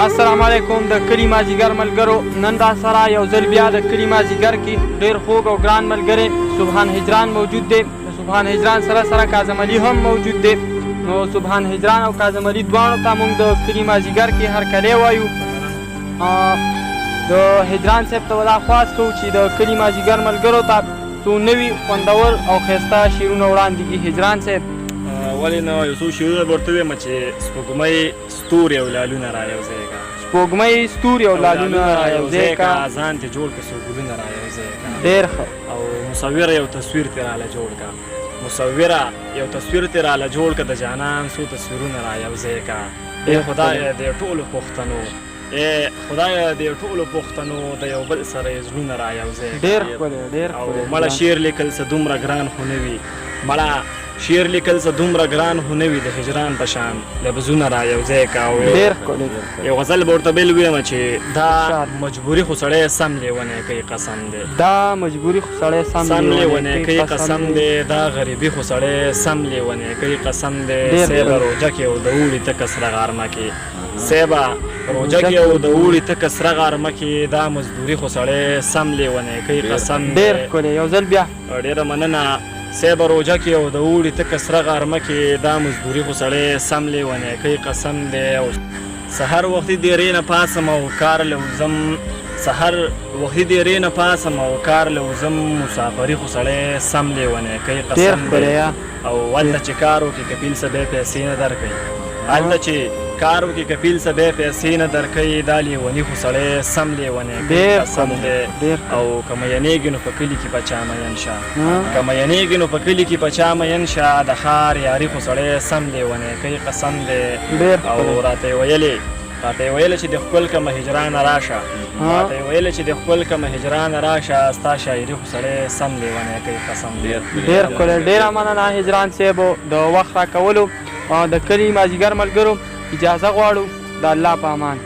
السلام علیکم د کلي مازیګر ملګرو، نن را سره یو ځل بیا د کلي مازیګر کې ډیر خوږ او ګران ملګری سبحان هجران موجود دی. د سبحان هجران سره سره کاظم علي هم موجود دی. نو سبحان هجران او کاظم علي دواړو ته موږ د کلي مازیګر کې هرکلی وایو. د هجران صاحب ته به دا خواست کوو چې د کلي مازیګر ملګرو ته څو نوي خوندور او ښایسته شعرونه وړاندې کړي. هجران صاحب. ولې نه، یو څو شعرونه به ورته ووایم چې سپوږمۍ، ستوري او لالونه را یو ځای کا. سپوږمۍ، ستوري او لالونه را یو ځای کا. ځان ته جوړ که څو ګلونه را یو ځای کا. ډېر ښه. او مصوره یو تصویر ترې راله جوړ کا. مصوره یو تصویر ترې راله جوړ که، د جانان څو تصویرونه را یو ځای کا. ای خدایه دې ټولو پښتنو، ای خدایه دې ټولو پښتنو د یو بل سره یې زړونه را یو ځای کا. ډېر ښکلی، ډېر او ښکلی. مړه شعر لیکل څه دومره ګران خو نه وي، مړه شعر لیکل څه دومره ګران خو نه وي، د هجران په شان لفظونه را یو ځای کا. او ډېر ښکلی. یو غزل به ورته بل ووایم چې دا مجبوري خو سړی سم لیونی کوي قسم دی. دا مجبوري خو سړی سم لیونی کوي قسم دی. دا غریبي خو سړی سم لیونی کوي قسم دی. صیبه روژه کې او د اوړي تکه سره غرمه کې، صیبه روژه کې او د اوړي تکه سره غرمه کې، دا مزدوري خو سړی سم لیونی کوي قسم دی. ډېر ښکلی. یو ځل بیا. ډېره مننه. صیبه روژه کې او د اوړي تکه سره غرمه کې، دا مزدوري خو سړی سم لیونی کوي قسم دی. او سحر وختي دیرې نه پاڅم او کار له وځم، سحر وختي دیرې نه پاڅم او کار له وځم، مسافري خو سړی سم لیونی کوي قسم دی. او هلته چې کار وکړي کفیل صاحب پیسې نه درکوي، هلته چې کار وکړي کفیل صاحب پیسې نه درکوي، دا لیوني خو سړی سم لیونی کوي قسم دی. او که مینېږي نو په کلي کې په چا مین شه، که مینېږي نو په کلي کې په چا مین شه، د ښار یاري خو سړی سم لیونی کوي قسم دی. او راته یې ویلې، راته یې ویلې چې د ښکل کمه هجرانه راشه، راته یې ویلې چې د ښکل کمه هجرانه راشه، ستا شاعري خو سړی سم لیونی کوي قسم دی. ډېر ښکلی. ډېره مننه هجران صاحب د وخت راکولو. د کلي مازیګر ملګرو اجازه غواړو، د الله په امان.